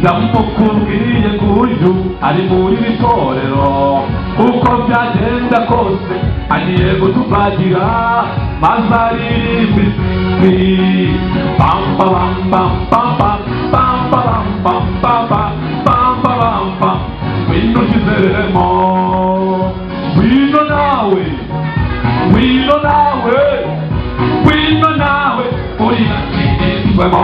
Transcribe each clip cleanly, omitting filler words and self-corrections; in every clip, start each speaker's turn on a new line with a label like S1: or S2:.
S1: Ndamukubwiye nguyu ari muri iri torero, uko byagenda kose agiye gutubagira maze aririmba isi. Pam pam pam pam pam pam pam pam pam pam pam pam pam. Ngwino ukizeremo, ngwino nawe, ngwino nawe, ngwino nawe uri nakizwemo.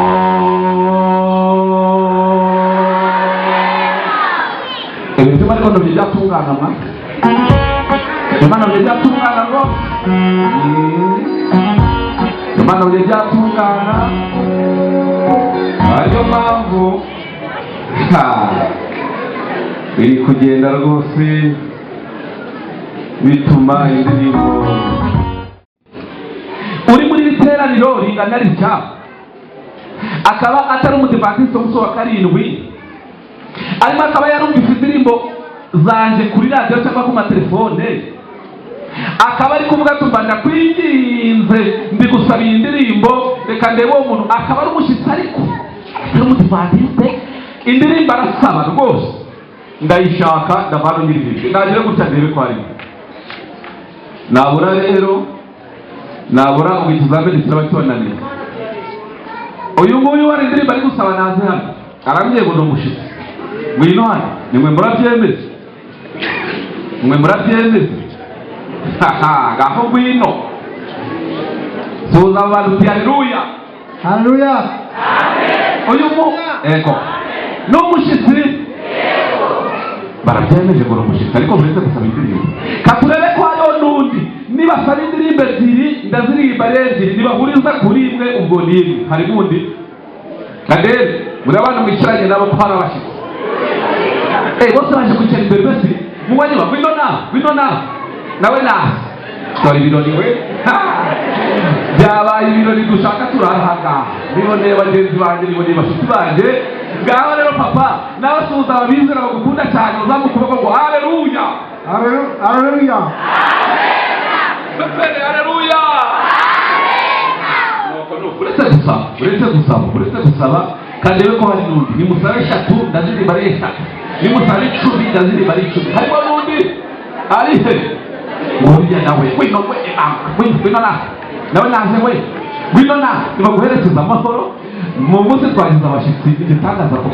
S1: Ibintu ariko ntibyatungana ma Imana ntibyatungana ngo Imana ntibyatungana. Ariyo mpamvu biri kugenda rwose bituma indirimbo uri muri iri teraniro ringana ritya akaba atari umudivantiste w'umunsi wa karindwi, arimo akaba yarumvise indirimbo zanjye kuri radiyo cyangwa ku matelefone, akaba ari kuvuga ati mba ndakwinginze ndi gusaba iyi ndirimbo, reka ndebe uwo muntu. Akaba ari umushyitsi ariko atari umudivantiste, indirimbo arasaba rwose ndayishaka, ndavana nyir'ibyo nagire gutya ndebe ko arimo. Nabura rero, nabura ubu ikizamini kiraba kibananiye. Uyu nguyu wari indirimbo ari gusaba naze hano, arambwiye ngo ni umushyitsi. Ngwino hano, nimwe murabyemeza, mwe murabyemeza. Haha, ngaho ngwino suhuza abantu uti haleluya,
S2: haleluya.
S1: Uyu mu ego ni umushyitsi, barabyemeje ngo ni umushyitsi, ariko muretse gusaba indirimbo. Katurebe ko hariho n'undi nibasaba indirimbo ebyiri ndaziririmba ari ebyiri, nibahuriza kuri imwe ubwo ni imwe. Harimo undi kadere muri abantu mwicaranye nabo ko hari abashyitsi. Bose baje kwicara imbere bese muwanyuma, ngwino nawe, ngwino nawe, nawe nawe. Dore ibirori we, byabaye ibirori dushaka turahangaha. Niboneye bagenzi banjye, niboneye bashuti banjye. Ngaho rero papa nawe suhuza ababizera bagukunda cyane, uzamuka ukuboko ngo haleluya,
S2: haleluya,
S1: pepere haleluya. Uretse gusaba, uretse gusaba, uretse gusaba, kandi rero ko hari n'undi nimusabe eshatu ndaziririmba ari eshatu, nimusabe 10 ndaziririmba ari 10. Harimo n'undi ari he? Nguriya nawe ngwino, we ngwino nawe, nawe naze we ngwino nawe, nibaguherekeza amahoro. Mu munsi twagize abashyitsi igitangaza koko.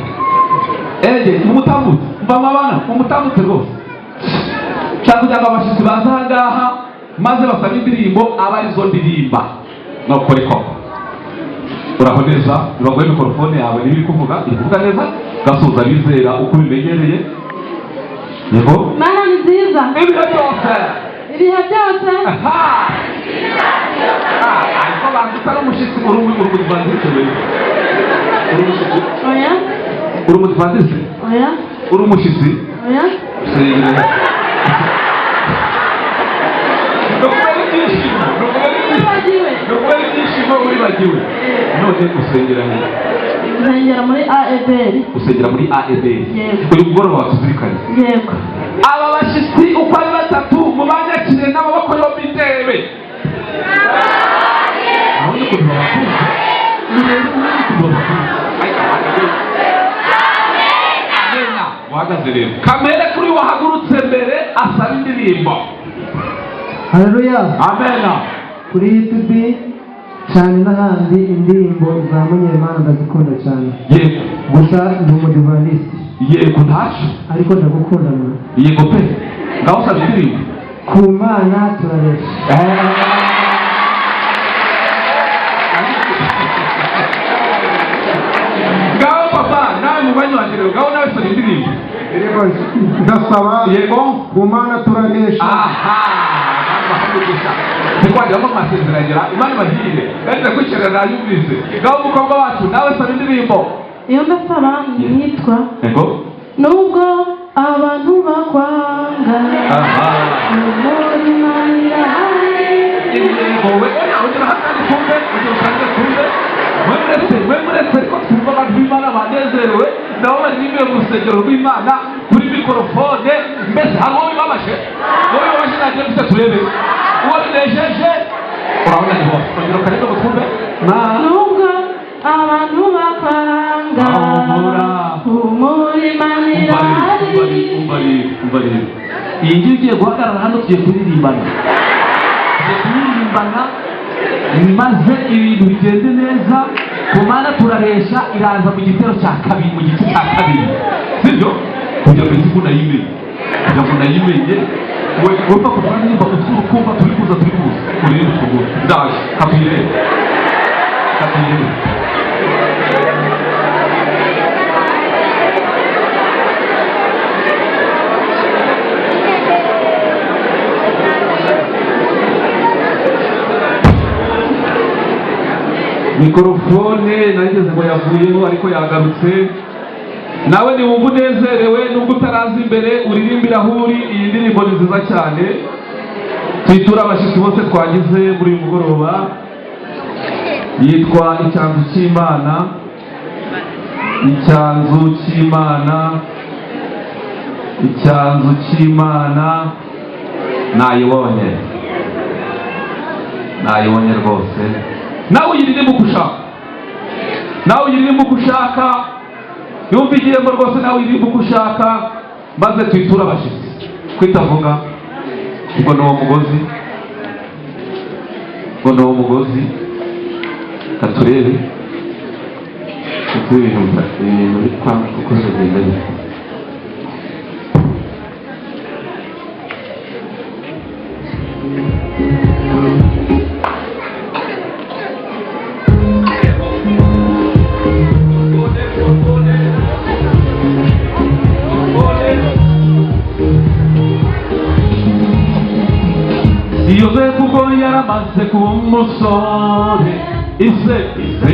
S1: Ege mumutambutse, mva mabana mumutambutse rwose. Nshaka kugira ngo abashyitsi baze aha ngaha maze basabe indirimbo aba arizo ndirimba. Nuko ariko uraho neza, uraguhe mikorofone yawe niba iri kuvuga, iri kuvuga neza, gasuhuza abizera uko ubimenyereye. Yego.
S3: Mana ni nziza
S1: ibihe byose,
S3: ibihe byose.
S1: Aha, ariko banza utari umushyitsi, uri umudivantiste we? Uri umushyitsi?
S3: Oya.
S1: Uri umudivantiste?
S3: Oya.
S1: Uri umushyitsi?
S3: Oya.
S1: Usengera. Ni ukubera ibyishimo, ni ukubera ibyishimo, ni ukubera ibyishimo uribagiwe. None usengera he?
S3: Usengera muri AEBR.
S1: Usengera muri AEBR.
S3: Yego.
S1: Uyu mugoroba watuzirikanye.
S3: Yego.
S1: Aba bashyitsi uko ari batatu mubanyakire n'amaboko yombi ndebe. Urabona ukuntu babakunze? Urebe ukuntu babakunze. Amena. Uhagaze rero. Kamere kuri wahagurutse mbere asaba indirimbo.
S2: Haleluya.
S1: Amena.
S2: Kuri YouTube cyane n'ahandi indirimbo za Munyemana ndazikunda cyane.
S1: Yego.
S2: Gusa ndi umudivantiste.
S1: Yego ntacyo.
S2: Ariko ndagukunda mwana.
S1: Yego pe. Ngaho usaba indirimbo.
S2: Ku Mana turareshya.
S1: Ngaho papa nawe mubanyi wanjye rero ngaho nawe saba indirimbo.
S4: Ndasaba.
S1: Yego.
S4: Ku Mana turareshya.
S1: Aha. Ntikwagiramo amasezerano Imana ibahire kandi ndakwicira nayumvise. Ngaho umukobwa wacu nawe saba indirimbo.
S3: Iyo ndasaba nitwa
S1: Yego.
S3: Nubwo abantu bakwanga.
S1: Aha.
S3: Imana irahari.
S1: Yego we oya ongera hakandi twumve, ongera utange twumve. Mwe muretse ariko twumva abantu b'Imana banezerewe, nabo baririmbira mu rusengero rw'Imana kuri mikorofone. Mbese hari uwo bibabaje? Uwo bibabaje ntagira gutya turebe. Uwo binejeje urabona ni bose. Ongera ukarebe ngo twumve.
S3: Nubwo abantu bakwanga.
S1: Ahora.
S3: Humura.
S1: Umva rero, iyi ngiyi ugiye guhagarara hano, tugiye kuririmbana, maze ibintu bigende neza. Ku Mana turaresha iraza mu gitero cya kabiri, mu gice cya kabiri, sibyo? Kugira ngo isi nayimenye, kugira ngo nayimenye, we wumva ko twaririmba usura ukumva turi kuza, turi kuza uririmba utwo. Ndaje, katuyirebe, katuyirebe. Mikorofone nageze ngo yavuyeho, ariko yagarutse. Nawe niwumva unezerewe, nubwo utaraza imbere, uririmbira aho uri. Iyi ndirimbo ni nziza cyane. Tuyiture abashyitsi bose twagize muri uyu mugoroba. Yitwa Icyanzu cy'Imana, Icyanzu cy'Imana, Icyanzu cy'Imana. Nayibonye, nayibonye rwose. Nawe uyiririmba uko ushaka, nawe uyiririmba uko ushaka. Yumva igihembo rwose, nawe uyiririmba uko ushaka, maze tuyiture abashyitsi. Kwitavuga ubwo ni uwo mugozi, ubwo ni uwo mugozi. Katurebe kuko ibintu bitwa kuko bigenda bite. Yosefu ubwo yaramaze kuba umusore, ise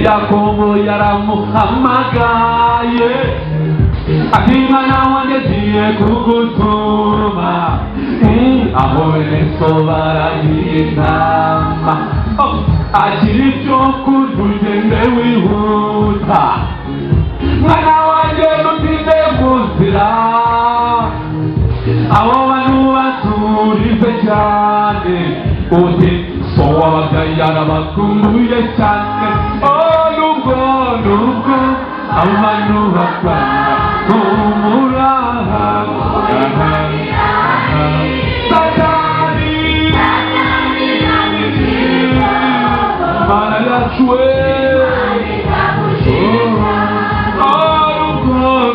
S1: Yakobo yaramuhamagaye ati: "Mwana wanjye, ngiye kugutuma aho bene so baragiye intama. Oh, akira ibyo kurya, ugende wihuta. Mwana wanjye, ntutinde mu nzira, abo bantu baturize cyane, uti so wababyaye yarabakumbuye cyane. Oh, nubwo abantu bakwanga, humura, Satani, Mana yacu we. Oh,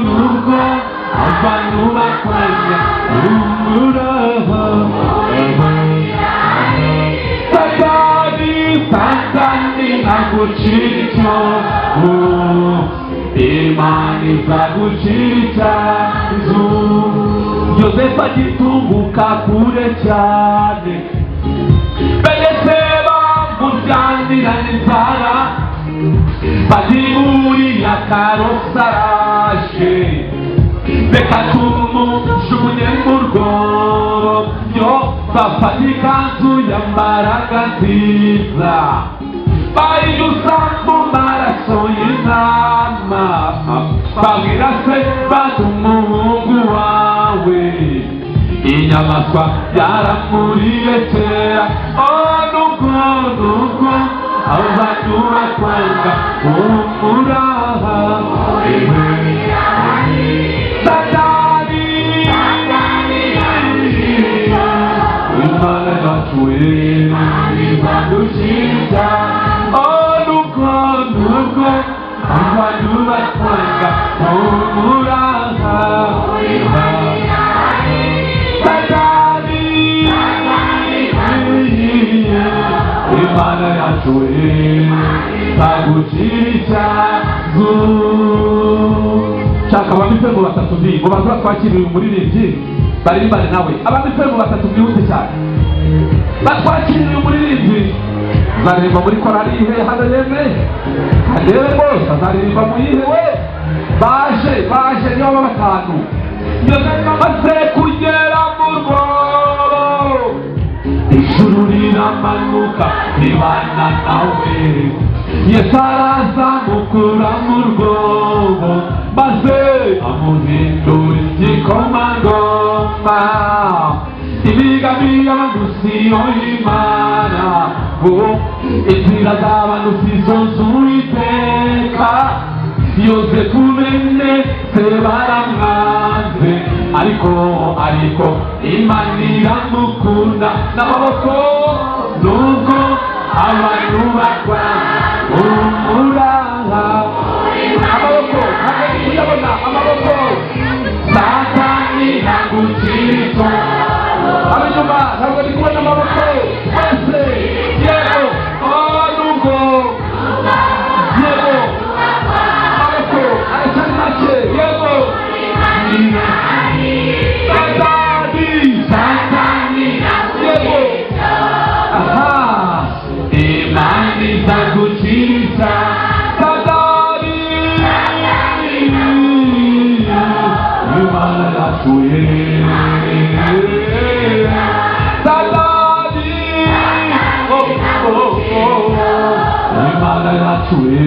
S1: nubwo abantu bakwanga, humura, Satani, Satani nagucira icyo, Imana izagucira icyanzu." Yosefu agitunguka kure cyane, bene se bamuryanira n'inzara, bati: "Uriya karosaraje, reka tumujugunye mu rwobo." Yo bafata ikanzu yambaraga nziza, bayinyuza mu maraso y'intama, babwira se bati: "Umuhungu wawe inyamaswa yaramuriye kera." Oh, nubwo abantu bakwanga, humura, Satani, Imana yacu izadukiza. Oh, nubwo abantu bakwanga, humura, Satani, Imana yacu izagukiza. Shaka abamifemo batatu ndi ngo baze batwakirire umuririmbyi, baririmbane nawe. Abamifemo batatu, mwihute cyane, batwakirire umuririmbyi. Azaririmba muri korali ihe hano? Yemwe, handebe rwose, azaririmba mu yihe we? Baje, baje, niyo baba batanu. Yosefu amaze kugera mu rwobo, ijuru riramanuka ribana nawe. Yesu araza mukura mu rwobo, maze amuhindura igikomangoma. Imigambi y'abantu siyo y'Imana, oh, inzira z'abantu sizo z'Uwiteka. Yosefu bene se baramwanze, ariko Imana iramukunda. N'amaboko, nubwo abantu bakwanga, humura. Amaboko, ntabwo ndi kuyabona amaboko. Satani ntagucika. Ab'inyuma, ntabwo ndi kubona amaboko wese. Yego, oh, nubwo, yego, amaboko aracyari make. Yego, Satani, Satani, yego, aha, Imana izagukiza. Satani, Imana yacu ye. Satani, oh, oh, oh, Imana yacu ye.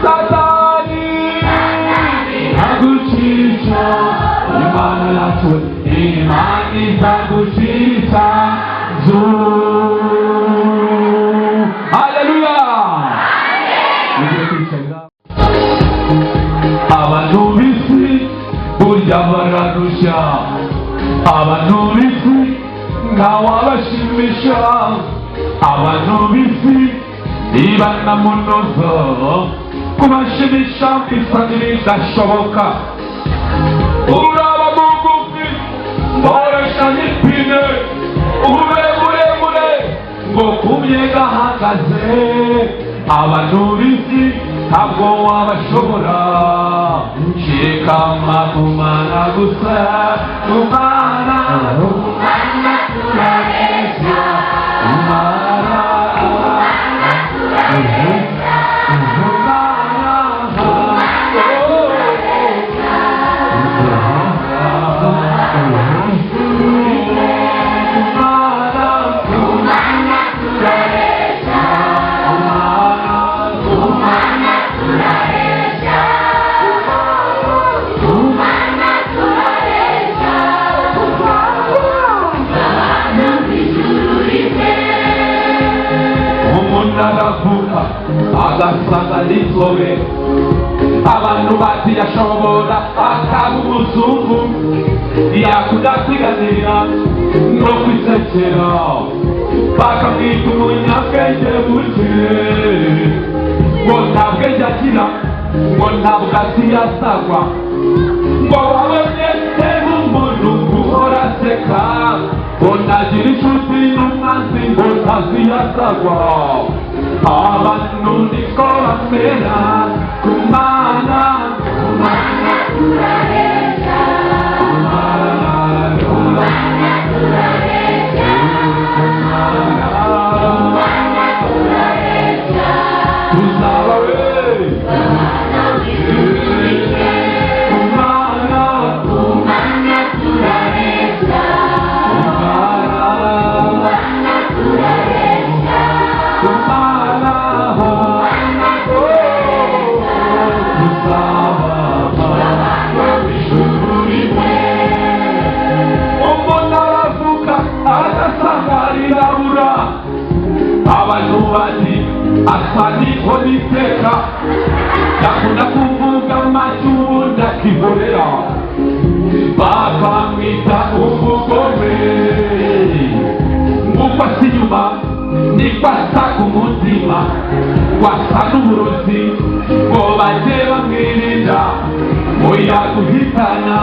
S1: Satani agucisha, Imana yacu, Imana izagucisha zu. Haleluya! Mugiye kwicarira. Abantu b'isi burya bararusha, abantu b'isi ntawabashimisha, abantu b'isi ntibanamunoza, kubashimisha bisa n'ibidashoboka. Uraba mugufi ngorosha n'ipine, ube muremure ngo kumye gahagaze. Abantu b'isi ntabwo wabashobora. Shikama kumana gusa, kumana, kumana turareshya, kumana, kumana, kumana, kumana turareshya, kumana, kumana turareshya, kumana turareshya, umuntu aravuka agasaga n'inzobe, abantu bati yashobora akaba umuzungu, yakunda kwiganira no kwisekera, bakamwita umunyabwenge buke, ngo nta bwenge agira, ngo ntabwo azi yasagwa, ngo wabonye umuntu guhora aseka, ngo ntagira inshuti n'umwanzi, ngo ntazi yasagwa. Abantu niko bamera. Kumana, kumana turareshya, kumana, kumana turareshya, kumana, kumana turareshya, tuzaba we kumana, kumana turareshya, kumana, kumana turareshya, kumana, kumana turareshya, tuzaba ijuru rimwe. Umuntu aravuka agasanga arirabura, abantu bati asa n'inkoni iteka, yakunda kuvuga make ubundi akihorera, bakamwita umugome, nguko asa inyuma niko asa ku mutima, ngo asa n'uburozi, ngo bajye bamwirinda ngo yaguhitana,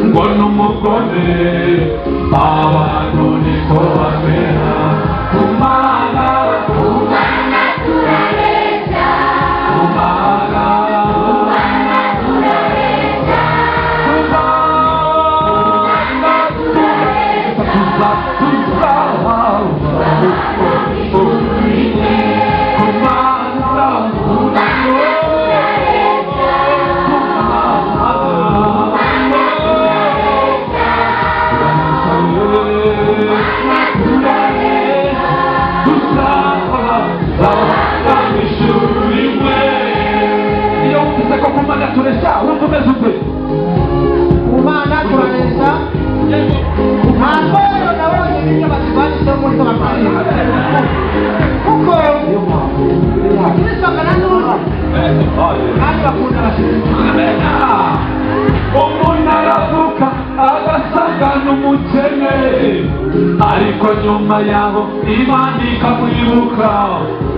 S1: ngo ni umugome. Abantu niko bamera. Kumana, kumana
S5: turareshya,
S1: kumana,
S5: kumana turareshya,
S1: kumana
S5: turareshya,
S1: tuzaba kumana,
S5: turareshya,
S1: kumana
S5: turareshya,
S1: Iyo wumvise ko kumana tureshya, wumva umeze ute?
S2: Ku Mana turareshya. Ntabwo rero nabonye n'ibyo batwanditseho muri kabakariya, kuko Kristo.
S1: Ariko nyuma yaho Imana ikamwibuka,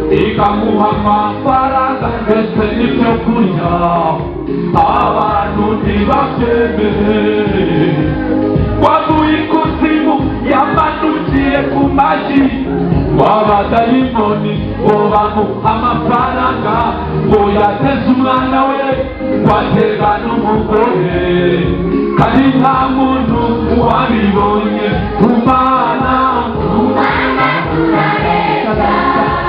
S1: ikamuha amafaranga ndetse n'ibyo kurya. Abantu ntibabyemere. Wavuye ikuzimu yamanukiye ku magi, w'abadayimoni bo bamuha amafaranga ngo yateze umwana we, ngo atega n'umugore, kandi nta muntu wabibonye. Kumana,
S5: Kumana turareshya,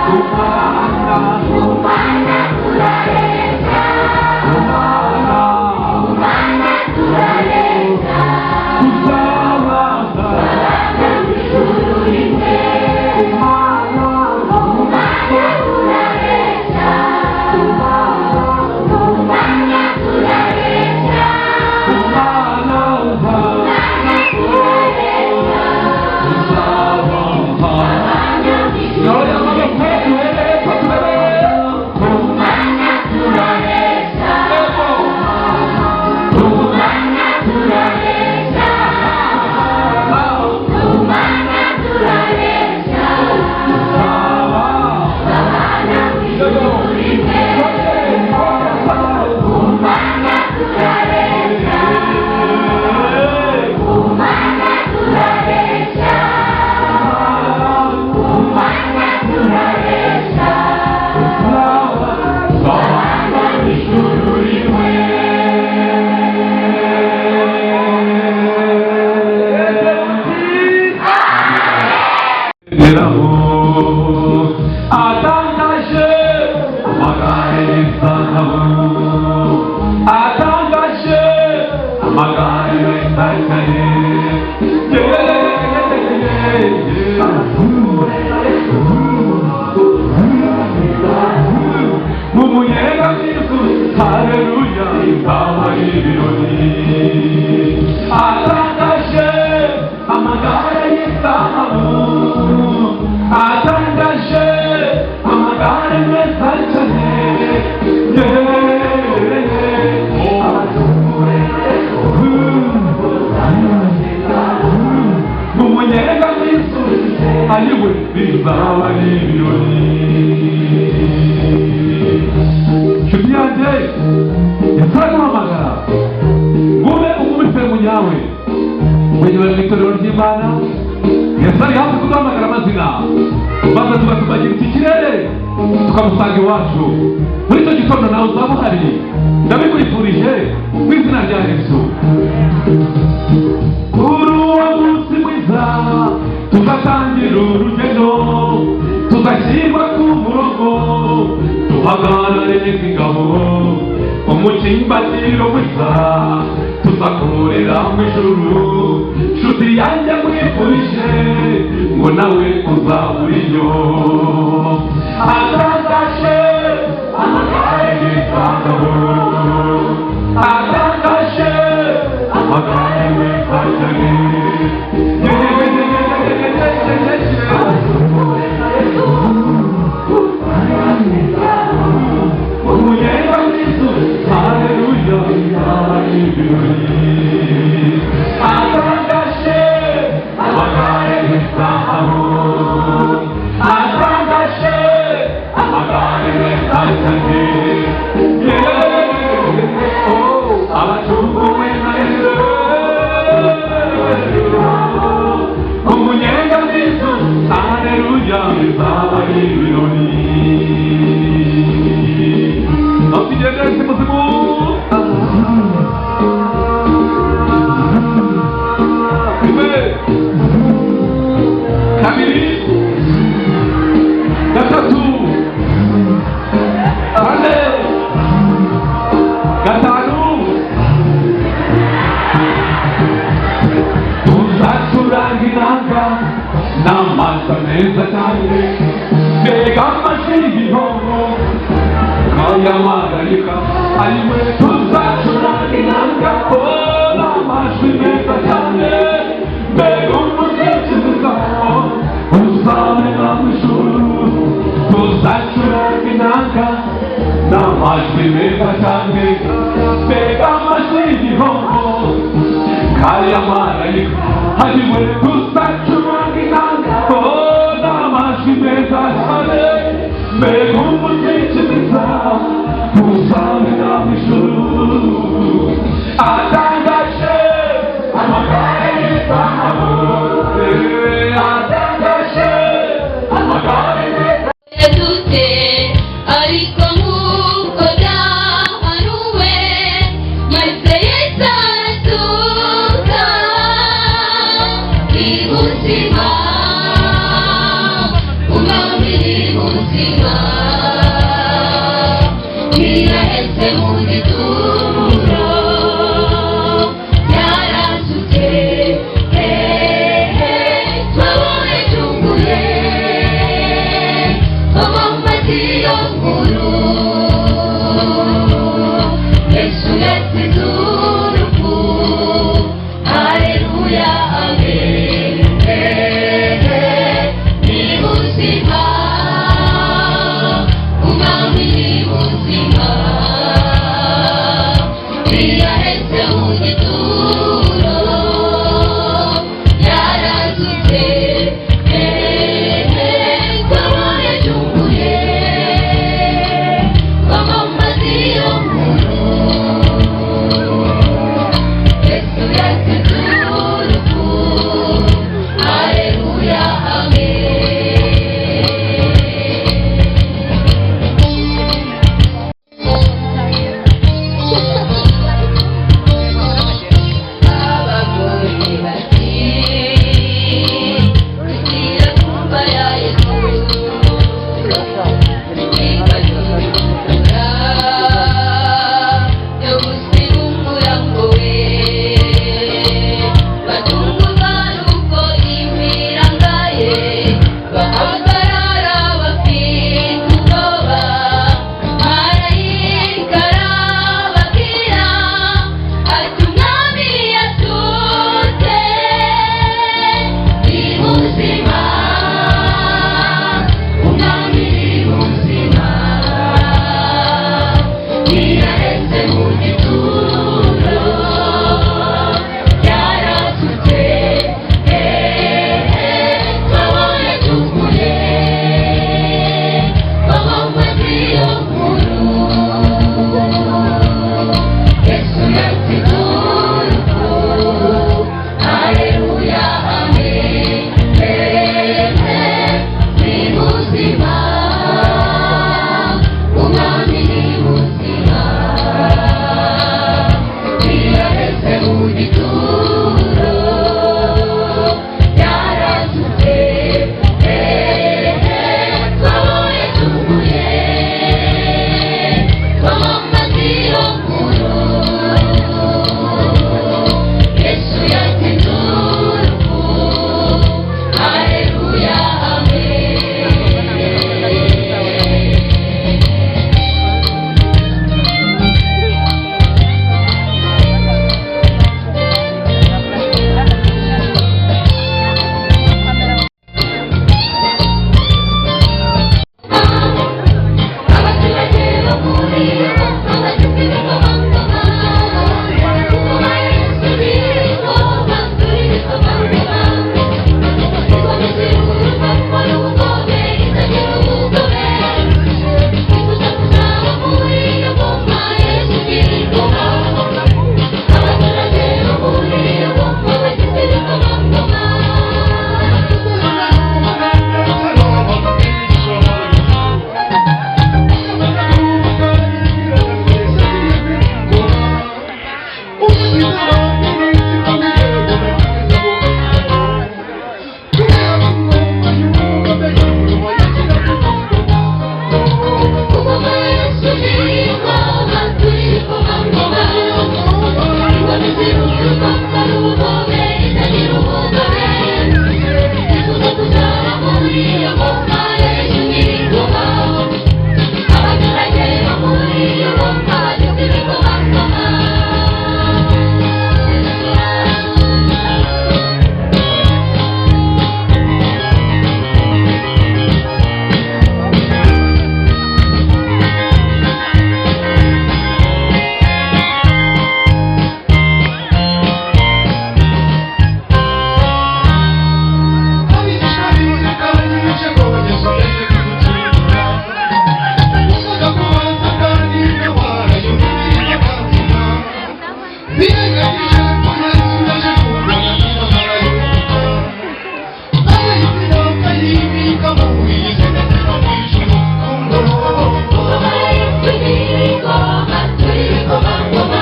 S1: kumana,
S5: kumana turareshya,
S1: kumana,
S5: kumana turareshya,
S1: tuzabana.
S5: Tuzabana mu ijuru rimwe.
S1: Kumana,
S5: Kumana turareshya, kumana turareshya,
S1: kumana,
S5: kumana turareshya,
S1: tuzabana.
S5: tuzabana mu ijuru
S1: Yoya amaboko duhere hepfo turebe.
S5: Kumana turareshya,
S1: Hepfo.
S5: kumana turareshya, kumana turareshya, tuzabana mu ijuru rimwe. Kumana turareshya, kumana turareshya, kumana turareshya, tuzabana mu ijuru rimwe.
S1: Atangaje amagare y'izahabu, atangaje amagare meza cyane. Mu munyenga mw'ijuru, haleluya, bizaba ari ibirori. Atangaje amagare y'izahabu, atangaje amagare meza cyane. Mu munyenga mw'ijuru, ayiwe, bizaba ari ibirori. Nshuti yanjye, Yesu araguhamagara ngume ugumise mu nyawe wenyine mu itorero ry'Imana. Yesu ari hafi kuduhamagara amazina, maze tugatumagira iki kirere tukamusanga iwacu. Muri icyo gitondo nawe uzaba uhari, ndabikwifurije mu izina rya Yesu. Kuri uwo munsi mwiza tuzatangira urugendo, tuzashyirwa ku murongo, duhagarare nk'ingabo. Umukimbatiro mwiza tuzakorera mu ijuru. Nshuti yanjye, mwifurije ngo nawe uzaburiyo. Atangaje amagare y'izahabu, atangaje amagare meza cyane. Umunyenga mw'ijuru, haleluya, bizaba ari ibirori. Atangaje amagare y'izahabu, atangaje amagare meza cyane. Abacunguwe na Yesu, umunyenga mw'ijuru, haleluya, bizaba ari ibirori. Aho tugendera simusimu. Rimwe, kabiri, gatatu, kane, gatanu. Tuzacuranga inanga n'amaso meza cyane, mbega amajwi y'intongo k'ayamarayika. Ayiwe, tuzacuranga inanga, oh, n'amajwi meza cyane, mbega umuziki mwiza uzamena mu ijuru. Tuzacuranga inanga n'amajwi meza cyane, mbega amajwi y'igihombo k'ayamarayika. Ayiwe, tuzacuranga inanga.
S5: Ntiyaheze mu gituro, yarazutse, twabonye cyunguye, twamamaza iyo nkuru. Yesu yatsinze urupfu, haleluya, amen. Ni muzima, umwami ni muzima, ntiyaheze mu gituro, yarazutse, twabonye cyunguye, twamamaza iyo nkuru. Yesu yatsinze urupfu, haleluya, amen. Abagore bati tugiye kumva ya Yesu, tukajura yo gusiga umurambo we, batungurwa nuko imirangaye, bahagarara bafite ubwoba. Marayika arababwira ati umwami yatutse, ni muzima, umwami ni muzima, ntiyaheze mu gituro, yarazutse, twabonye cyunguye, twamamaza iyo nkuru. Yesu yatsinze urupfu, haleluya, amen. Ni muzima, umwami ni muzima, ntiyaheze mu gituro, yarazutse, twabonye cyunguye, twamamaza iyo nkuru. Yesu yatsinze urupfu, haleluya, amen. Abaturage bo muri abagizwe b'ingoma, ingoma Yesu n'ingoma, turi ibikomangoma, ingoma izira urupapuro n'ubugome, itagira ubugome, twifuza kuzaba muri iyo ngoma, Yesu nyir'ingoma. Abaturage bo muri iyo ngoma, bagizwe b'ikomangoma. Ingoma Yesu n'ingoma, turi ibikomangoma, ingoma izira urupapuro n'ubugome, itagira ubugome, twifuza kuzaba muri iyo ngoma, Yesu nyir'ingoma. Abaturage bo muri iyo ngoma, bagizwe ibikomangoma. Ingoma Yesu n'ingoma, turi ibikomangoma,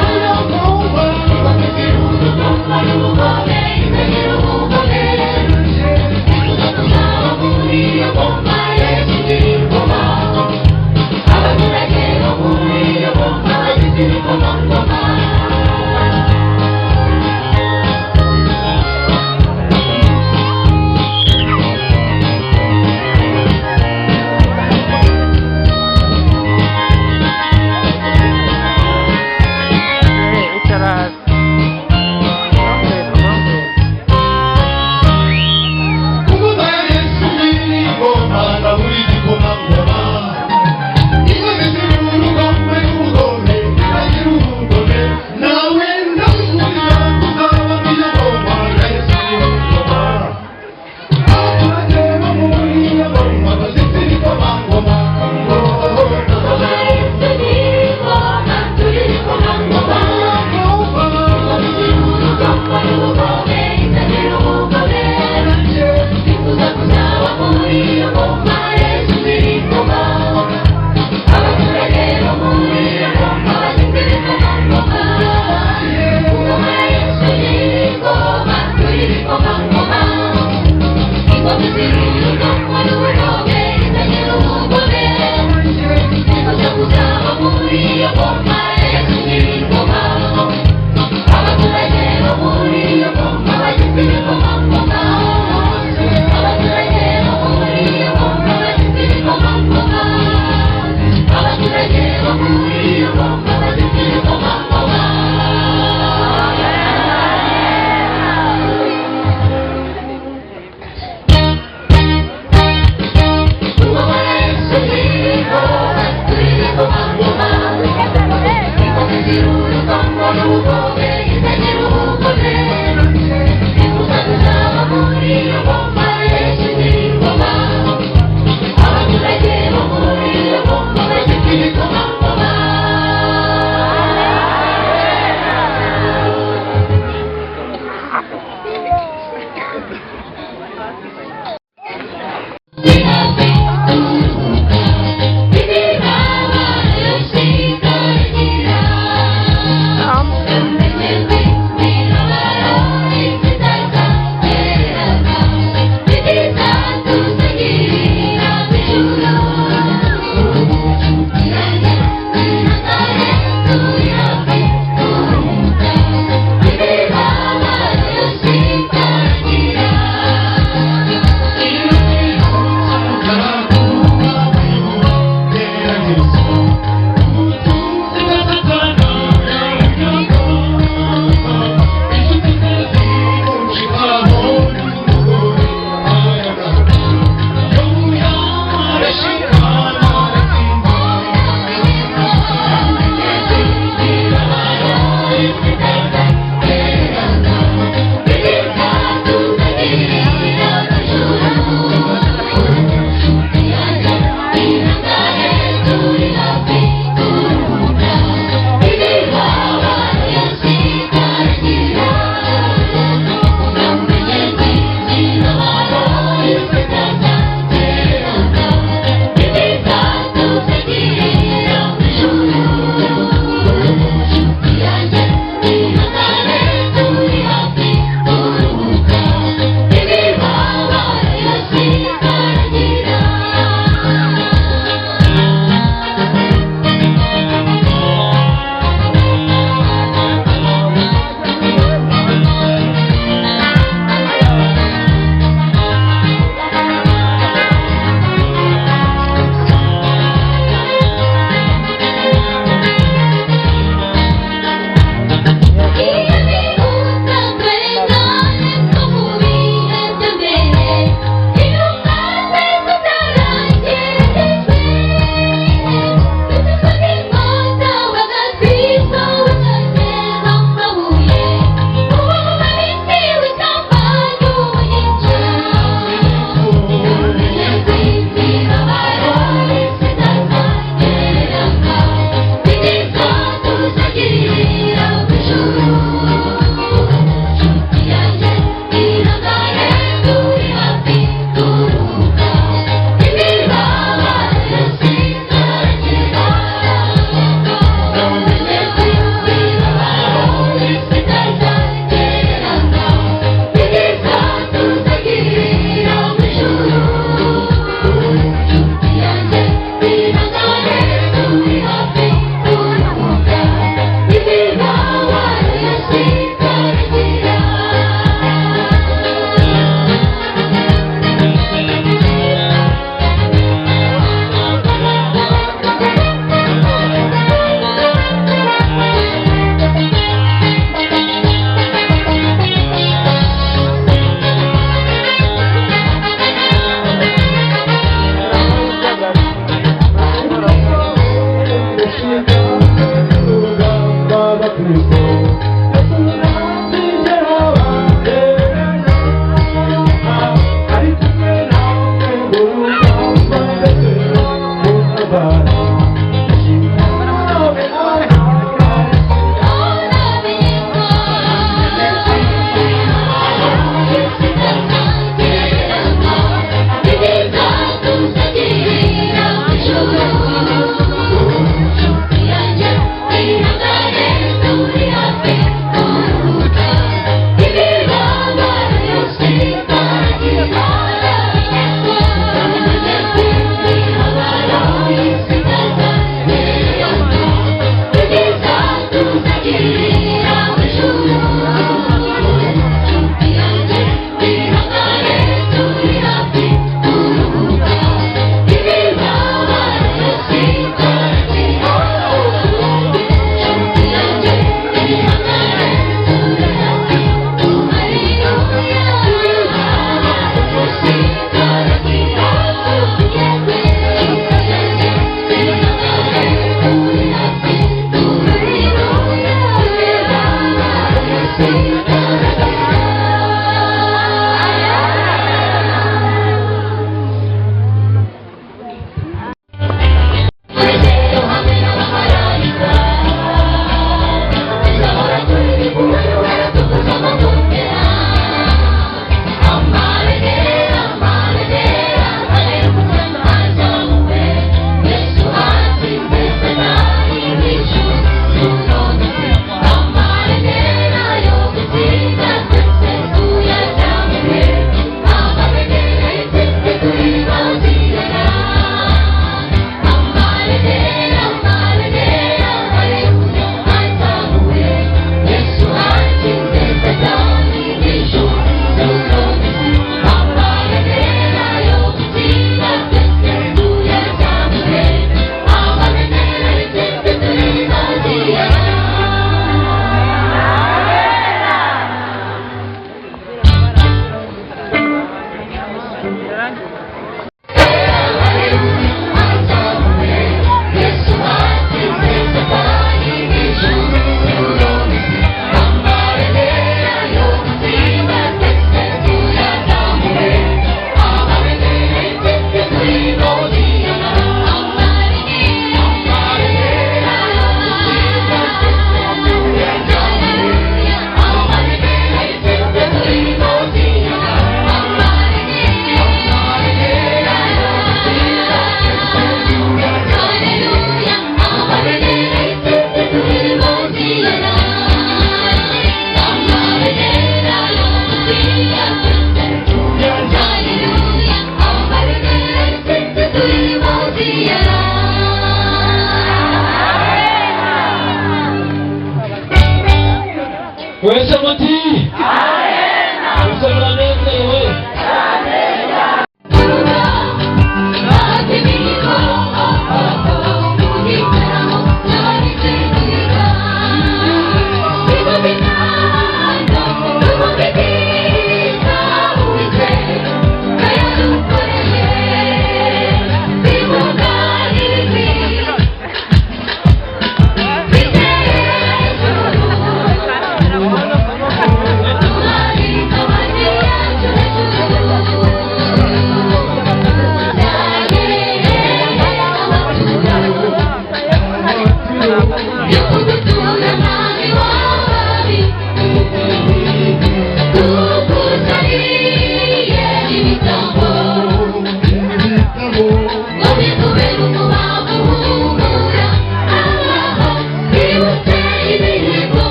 S5: ingoma izira urupapuro n'ubugome, itagira ubugome, twifuza kuzaba muri iyo ngoma, Yesu nyir'ingoma. Abaturage bo muri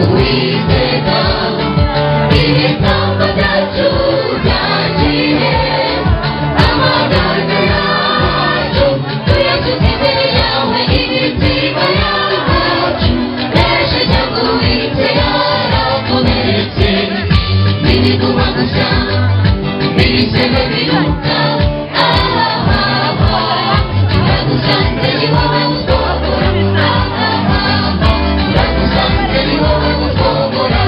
S5: Uwiteka, ibitambo byacu byakire, amagana yacu tuyasuke imbere yawe, imitima yacu yarashenjaguritse, yarakomeretse, n'ibiguma gusa n'ibisebe biruka. Turagusanze, ni wowe utwogora. Turagusanze, ni wowe utwogora.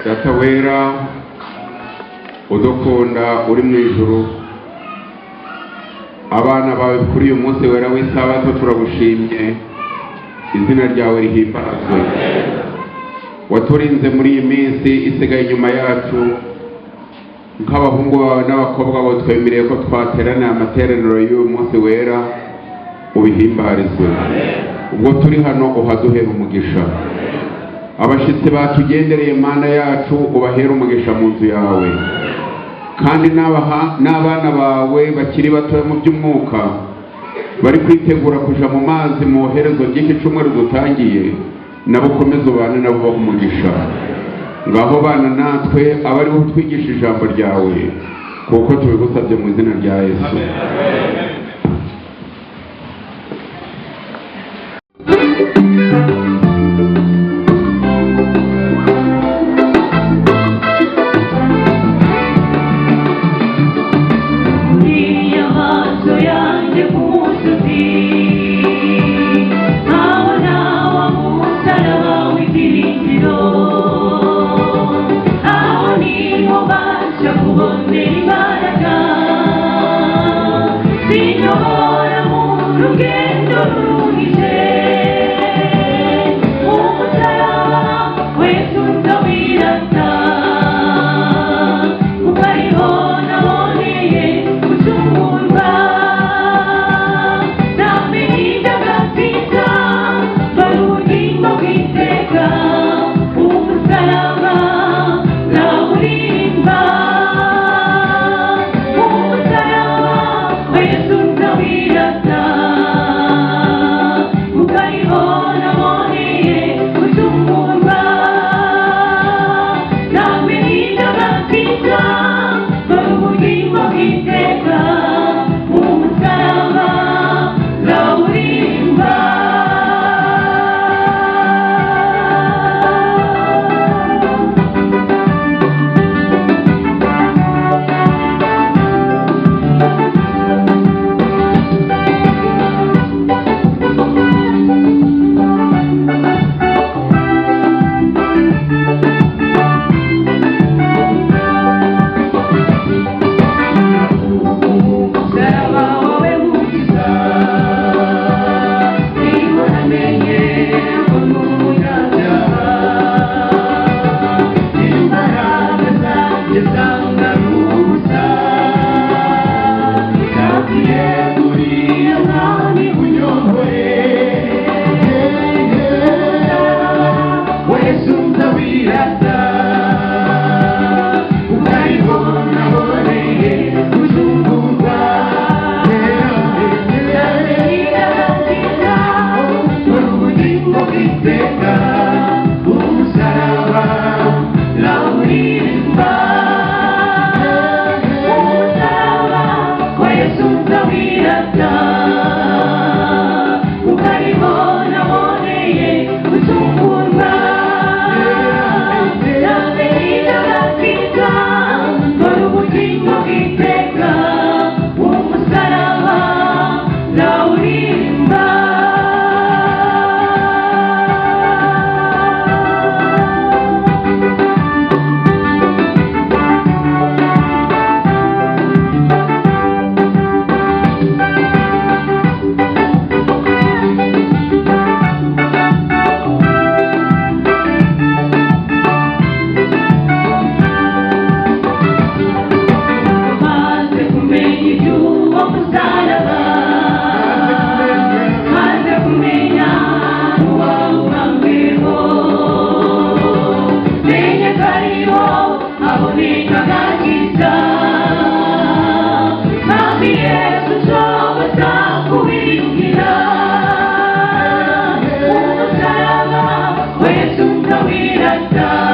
S1: Data wera udukunda uri mu ijuru, abana bawe kuri uyu munsi wera w'isabato turagushimye, izina ryawe rihimbazwe. Waturinze muri iyi minsi isigaye inyuma yacu, nk'abahungu bawe n'abakobwa bawe twemereye ko twaterana amateraniro y'uyu munsi wera, ubihimbarizwe. Ubwo turi hano uhaduhera umugisha. Abashyitsi batugendereye Mana yacu ubahera umugisha mu nzu yawe, kandi n'abana bawe bakiri bato mu by'umwuka bari kwitegura kuja mu mazi mu herezo ry'iki cyumweru dutangiye, nabo ukomeze ubane nabo ubahe umugisha. Ngaho bana natwe abari butwigisha ijambo ryawe, kuko tubigusabye mu izina rya Yesu.
S5: Umusaraba, Yesu ndawirata.